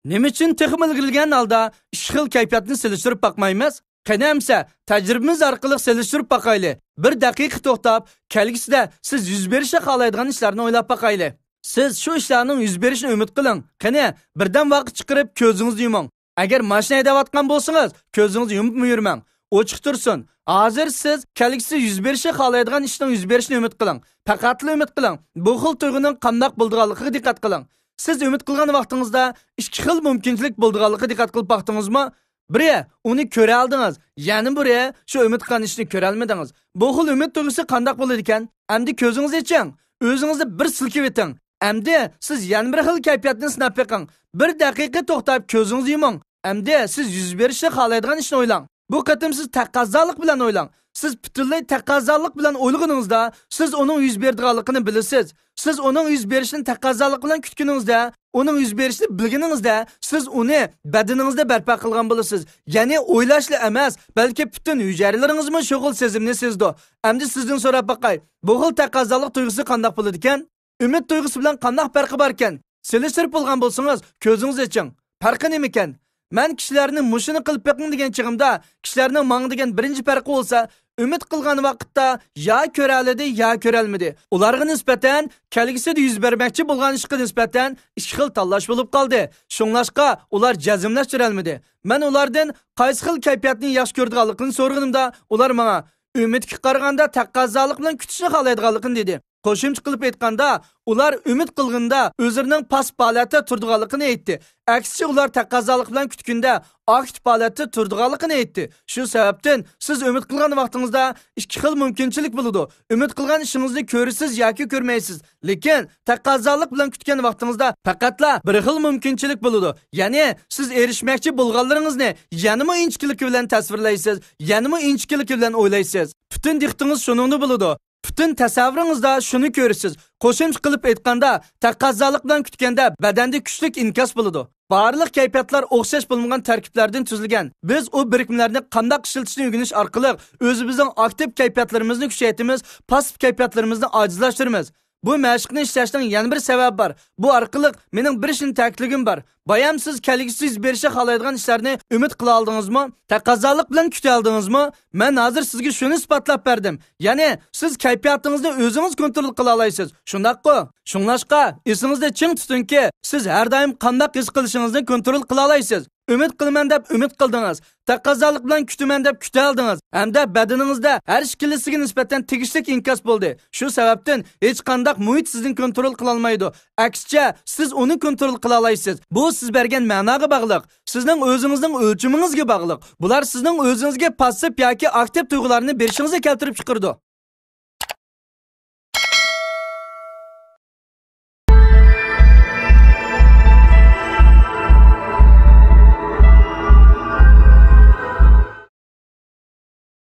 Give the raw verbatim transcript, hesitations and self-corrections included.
نېمە ئۈچۈن تېخىمۇ ئىلگىرىلىگەن ھالدا ئىككى خىل كەيپىياتنى سېلىشتۇرۇپ باقمايمىز؟ قېنى ئەمسە، تەجرىبىمىز ئارقىلىق سېلىشتۇرۇپ باقايلى. بىر دەقىقە توختاپ، كەلگۈسىدە سىز يۈز بېرىشى خالايدىغان ئىشلارنى ئويلاپ باقايلى. سىز شۇ ئىشلارنىڭ يۈز بېرىشىنى ئۈمىد قىلىڭ. قېنى، بىردەم ۋاقىت چىقىرىپ كۆزىڭىزنى يۇمۇڭ. ئەگەر ماشىنا ھەيدەۋاتقان بولسىڭىز، كۆزىڭىزنى يۇمۇپمۇ يۈرمەڭ. ئوچۇق تۇرسۇن. ھازىر سىز كەلگۈسىدە يۈز بېرىشى خالايدىغان ئىشنىڭ يۈز بېرىشىنى ئۈمىد قىلىڭ. پەقەتلا ئۈمىد قىلىڭ. بۇ خىل تۇيغۇنىڭ قانداق بولىدىغانلىقىغا دىققەت قىلىڭ. سىز ئۈمىد قىلغان ۋاقتىڭىزدا ئىككى خىل مۇمكىنچىلىك بولىدىغانلىقىغا دىققەت قىلىپ باقتىڭىزمۇ؟ بىرى، ئۇنى كۆرەلدىڭىز، يەنە بىرى، شۇ ئۈمىد قىلغان ئىشنى كۆرەلمىدىڭىز. بۇ خىل ئۈمىد تۇيغۇسى قانداق بولىدىكەن؟ ئەمدى كۆزىڭىزنى ئېچىڭ، ئۆزىڭىزنى بىر سىلكىۋېتىڭ. ئەمدى سىز يەنە بىر خىل كەيپىياتنى سىناپ بېقىڭ. بىر دەقىقە توختاپ كۆزىڭىزنى يۇمۇڭ. ئەمدى سىز يۈز بېرىشى خالايدىغان ئىشنى ئويلاڭ. بۇ قېتىم سىز تەقەززالىق بىلەن ئويلاڭ. سىز پۈتۈنلەي تەقەززالىق بىلەن ئويلىغىنىڭىزدا، سىز ئۇنىڭ يۈز بېرىدىغانلىقىنى بىلىسىز. سىز ئۇنىڭ يۈز بېرىشىنى تەقەززالىق بىلەن كۈتكىنىڭىزدە، ئۇنىڭ يۈز بېرىشىنى بىلگىنىڭىزدە، سىز ئۇنى بەدىنىڭىزدە بەرپا قىلغان بولىسىز. يەنى ئويلاشلا ئەمەس، بەلكى پۈتۈن ھۈجەيرىلىرىڭىزمۇ شۇ خىل سېزىمنى سېزىدۇ. ئەمدى سىزدىن سوراپ باقاي، بۇ خىل تەقەززالىق تۇيغۇسى قانداق بولىدىكەن؟ ئۈمىد تۇيغۇسى بىلەن قانداق پەرقى باركەن؟ سېلىشتۇرۇپ بولغان بولسىڭىز، كۆزىڭىزنى ئېچىڭ. پەرقى نېمىكەن؟ مەن كىشىلەرنى مۇشۇنى قىلىپ بېقىڭ دېگەن چېغىمدا، كىشىلەرنىڭ ماڭا دېگەن بىرىنچى پەرقى بولسا، ئۈمىد قىلغان ۋاقىتتا يا كۆرەلىدى، يا كۆرەلمىدى. ئۇلارغا نىسبەتەن، كەلگۈسىدە يۈز بەرمەكچى بولغان ئىشقا نىسبەتەن ئىككى خىل تاللاش بولۇپ قالدى. شۇڭلاشقا، ئۇلار جەزملەشتۈرەلمىدى. مەن ئۇلاردىن قايسى خىل كەيپىياتنى ياخشى كۆرىدىغانلىقىنى سورىغىنىمدا، ئۇلار ماڭا ئۈمىدكە قارىغاندا تەقەززالىق بىلەن كۈتۈشنى خالايدىغانلىقىنى دېدى. قوشۇمچە قىلىپ ئېيتقاندا، ئۇلار ئۈمىد قىلغىنىدا ئۆزلىرىنىڭ پاسسىپ ھالەتتە تۇرىدىغانلىقىنى ئېيتتى. ئەكسىچە، ئۇلار تەقەززالىق بىلەن كۈتكىنىدە ئاكتىپ ھالەتتە تۇرىدىغانلىقىنى ئېيتتى. شۇ سەۋەبتىن سىز ئۈمىد قىلغان ۋاقتىڭىزدا ئىككى خىل مۇمكىنچىلىك بولىدۇ. ئۈمىد قىلغان ئىشىڭىزنى كۆرىسىز ياكى كۆرمەيسىز. لېكىن تەقەززالىق بىلەن كۈتكەن ۋاقتىڭىزدا پەقەتلا بىر خىل مۇمكىنچىلىك بولىدۇ. يەنى سىز ئېرىشمەكچى بولغانلىرىڭىزنى يەنىمۇ ئىنچىكىلىكى بىلەن تەسۋىرلەيسىز، يەنىمۇ ئىنچىكىلىكى بىلەن ئويلايسىز. پۈتۈن دىققىتىڭىز شۇنىڭدا بولىدۇ. پۈتۈن تەسەۋۋۇرىڭىزدا شۇنى كۆرىسىز. قوشۇمچە قىلىپ ئېيتقاندا، تەقەززالىق بىلەن كۈتكەندە بەدەندە كۈچلۈك ئىنكاس بولىدۇ. بارلىق كەيپىياتلار ئوخشاش بولمىغان تەركىبلەردىن تۈزۈلگەن. بىز ئۇ بىرىكمىلەرنى قانداق ئىشلىتىشنى ئۆگىنىش ئارقىلىق ئۆزىمىزنىڭ ئاكتىپ كەيپىياتلىرىمىزنى كۈچەيتىمىز، پاسسىپ كەيپىياتلىرىمىزنى ئاجىزلاشتۇرىمىز. بۇ مەشىقنى ئىشلەشنىڭ يەنە بىر سەۋەبى بار. بۇ ئارقىلىق مېنىڭ بىر ئىشنى تەكىتلىگۈم بار. بايام سىز كەلگۈسىدە يۈز بېرىشى خالايدىغان ئىشلارنى ئۈمىد قىلالدىڭىزمۇ؟ تەقەززالىق بىلەن كۈتەلدىڭىزمۇ؟ مەن ھازىر سىزگە شۇنى ئىسپاتلاپ بەردىم. يەنى سىز كەيپىياتىڭىزنى ئۆزىڭىز كونترول قىلالايسىز. شۇنداققۇ؟ شۇڭلاشقا، ئېسىڭىزدە چىڭ تۇتۇڭكى، سىز ھەر دائىم قانداق ھېس قىلىشىڭىزنى كونترول قىلالايسىز. ئۈمىد قىلىمەن دەپ ئۈمىد قىلدىڭىز. تەقەززالىق بىلەن كۈتىمەن دەپ كۈتەلدىڭىز. ھەمدە بەدىنىڭىزدە ھەر ئىككىلىسىگە نىسبەتەن تېگىشلىك ئىنكاس بولدى. شۇ سەۋەبتىن ھېچقانداق مۇھىت سىزنى كونترول قىلالمايدۇ. ئەكسىچە، سىز ئۇنى كونترول قىلالايسىز. بۇ سىز بەرگەن مەناغا باغلىق. سىزنىڭ ئۆزىڭىزنىڭ ئۆلچىمىڭىزگە باغلىق. بۇلار سىزنىڭ ئۆزىڭىزگە پاسسىپ ياكى ئاكتىپ تۇيغۇلارنى بېرىشىڭىزنى كەلتۈرۈپ چىقىرىدۇ.